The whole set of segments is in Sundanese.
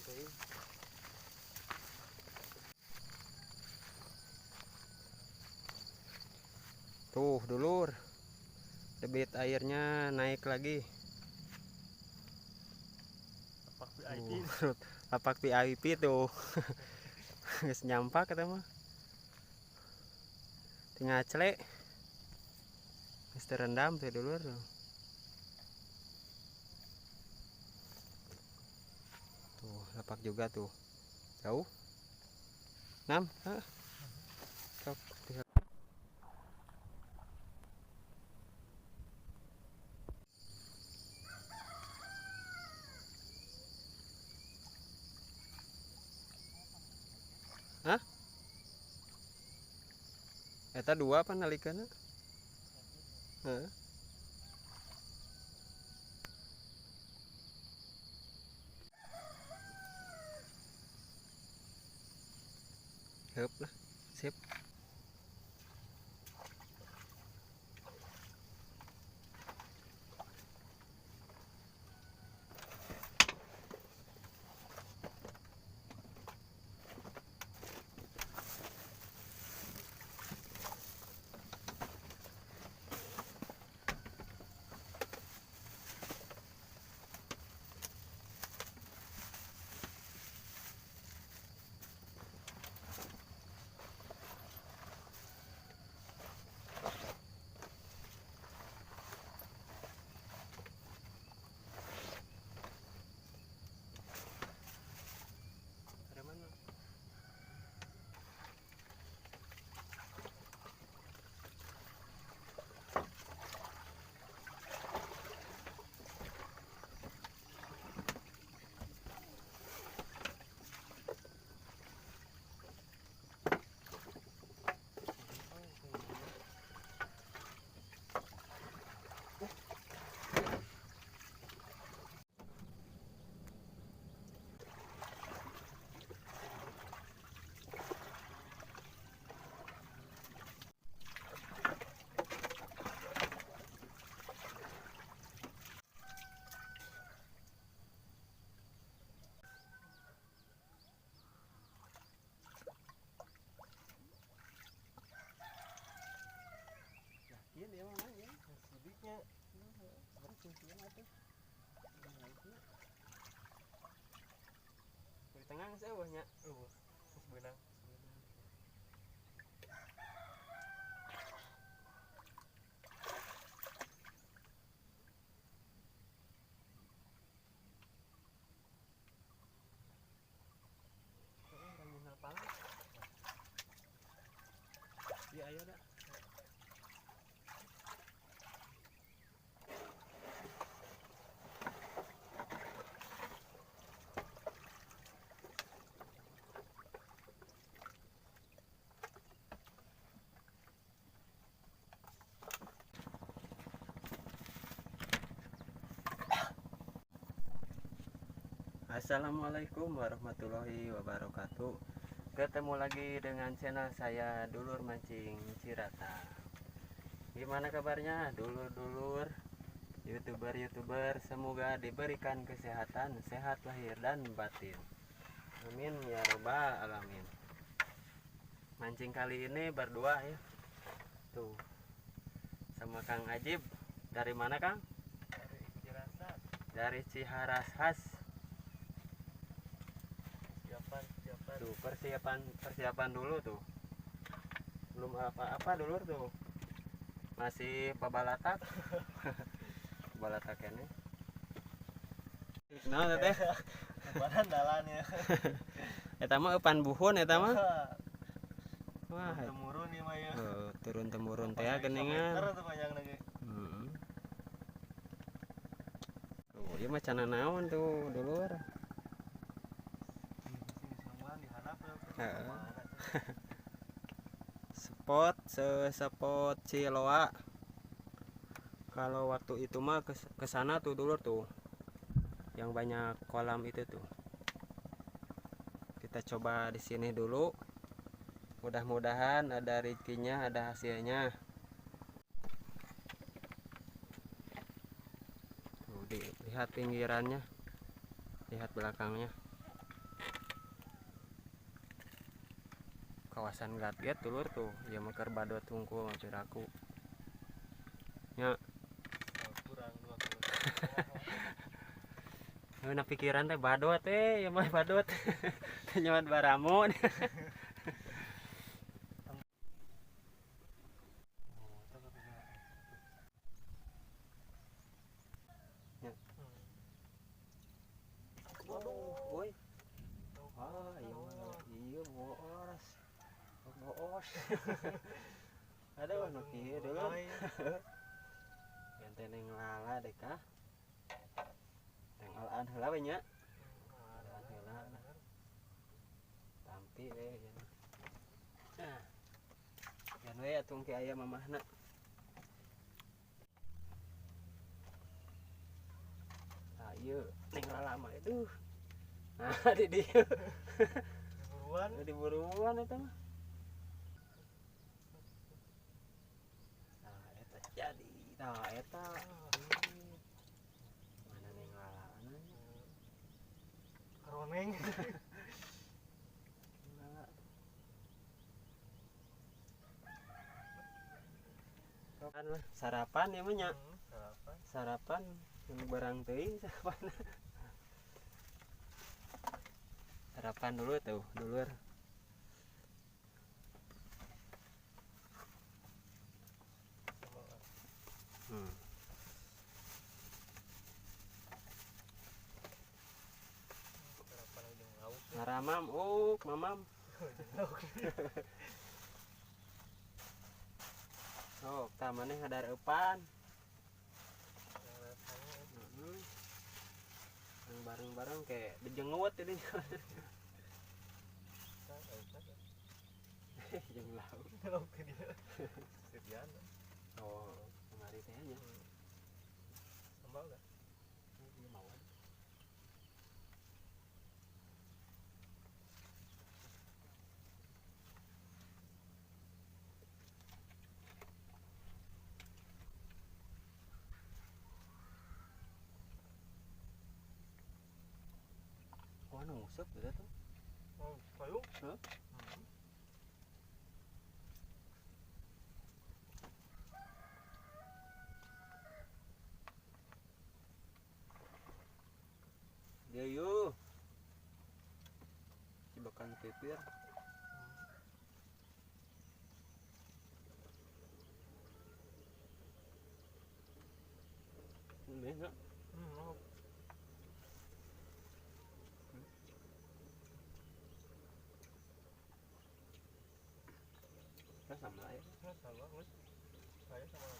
Teuing. Tuh dulur, debit airnya naik lagi. Lapak VIP. Tuh, lapak VIP tuh. Geus nyampak eta mah. Tinggal celek. Geus terendam tuh dulur. Tuh, lapak juga tuh. Jauh. 6, heeh. Sok. Hah? Eta dua apa nalikeunna? Heeh. Heup lah, sip. Di tengah saya banyak, benang. Iya, ayo dah. Assalamualaikum warahmatullahi wabarakatuh. Ketemu lagi dengan channel saya, Dulur Mancing Cirata. Gimana kabarnya dulur-dulur, youtuber-youtuber? Semoga diberikan kesehatan, sehat lahir dan batin. Amin ya robbal alamin. Mancing kali ini berdua ya. Tuh, sama Kang Ajib. Dari mana Kang? Dari Ciharashas. Dari Ciharashas. Tuh, persiapan dulu tuh. Belum apa-apa dulur tuh. Masih pabalatak. Pabalatak ini. Nah, teteh. Upanan dalan ya. Eta mah eupan buhun eta mah. Wah, temurun ieu mah ya. Turun temurun teh geuningan. Heeh. Tuh, ieu mah cana naon tuh dulur. Spot sespot Ciloa. Kalau waktu itu mah ke sana tuh dulur tuh, yang banyak kolam itu tuh. Kita coba di sini dulu. Mudah-mudahan ada rezekinya, ada hasilnya. Tuh, lihat pinggirannya, lihat belakangnya. Kawasan Gatget dulur tuh, ya mah keur badot hungkul mah piraku. Nya. Kurang 2 kilo. Nah, pikiran teh badot teh, ya mah badot. Teh nyaman baramu. Ya. Waduh, woi. Ah, iya iya boos. Boos. Aduh, nu kieu dulur. Ganten yang lala deh kah? Yang alaan heula we nya. Alaan heula lah. Tampi we ya. Nah. Yan we atuh ke aya mamahna. Nah, ieu ning lala mah aduh. Nah, di dieu. Diburuan. Diburuan eta mah. Nah, eta jadi. Nah, eta. Mana ning lalaana? Karoneng. Lala. Sarapan ya mah nya. Sarapan. Sarapan barang teuing sarapan. Sarapan dulu tuh, dulur. Ngaramam, oh, mamam. Oh, tamane hadar eupan. Yang bareng-bareng kayak dijengut ini. Jeung lauk. Lauk dia. Sedian. Oh, kemari teh nya. Sambal enggak? Iya mau. Oh, nusuk gitu tuh. Oh, kayu? Hah? Dia yuk. Cibakan pipir. Ini enggak? Sama ya. Sama, Mas. Saya sama.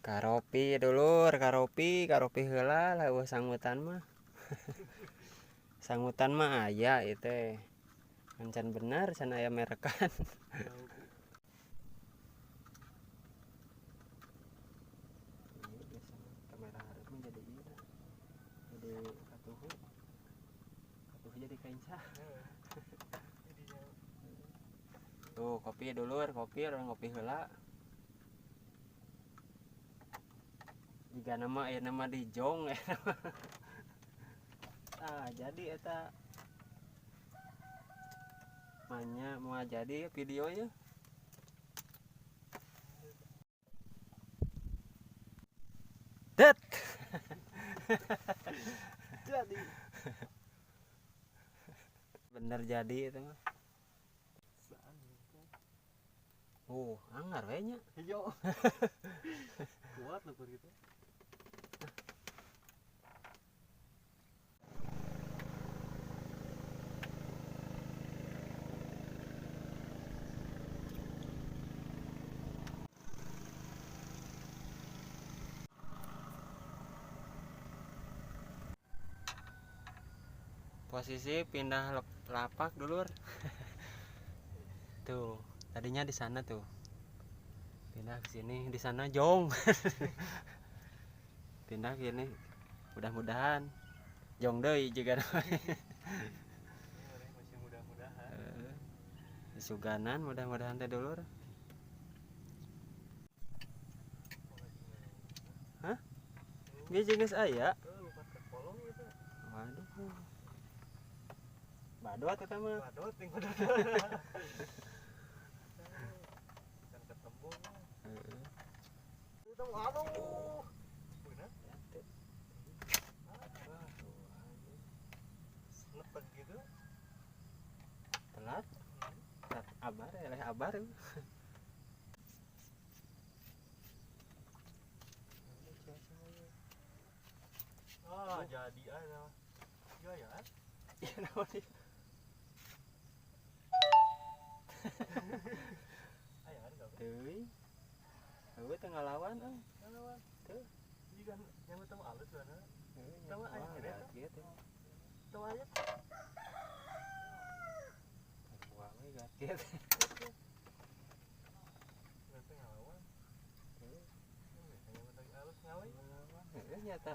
Karopi dulur, karopi, karopi heula lah eueuh sangutan mah. Sangutan mah aya ieu teh. Encan bener can aya merekan. Iya biasanya kamera hareup mah jadi ieu dah. Jadi katuhu. Katuhu jadi kainca. Tuh kopi dulur, kopi orang ngopi heula. Jika nama ya nama di jong ya. Ah jadi eta manya mau jadi videonya. Det. Jadi. Bener jadi itu mah. Oh, anggar we nya. Hijau. Kuat loh gitu. Posisi pindah lapak dulur. Tuh, tadinya di sana tuh. Pindah ke sini, di sana jong. Pindah ke sini. Mudah-mudahan jong deui juga. Masih mudah-mudahan. Suganan mudah-mudahan teh dulur. Hah? Dia jenis aya. Waduh. Badot eta mah. Badot ting badot. Kan ketemu. Heeh. Itu aduh. Bener? Nepet gitu. Telat. Telat abar, eleh abar. Ah, jadi aja. Ya ya. Iya naon ieu? Aya kan gak? Teuing. Eueuh teu ngalawan euy. Ngalawan. Teu. Iya kan yang utama alus mana? Heueuh, Tahu aya wah, kene gat gitu. Tahu aja. Buang we gat gitu. Berarti ngalawan. Heueuh. Yang utama alus ngalawan. Ngalawan. Heueuh nyata.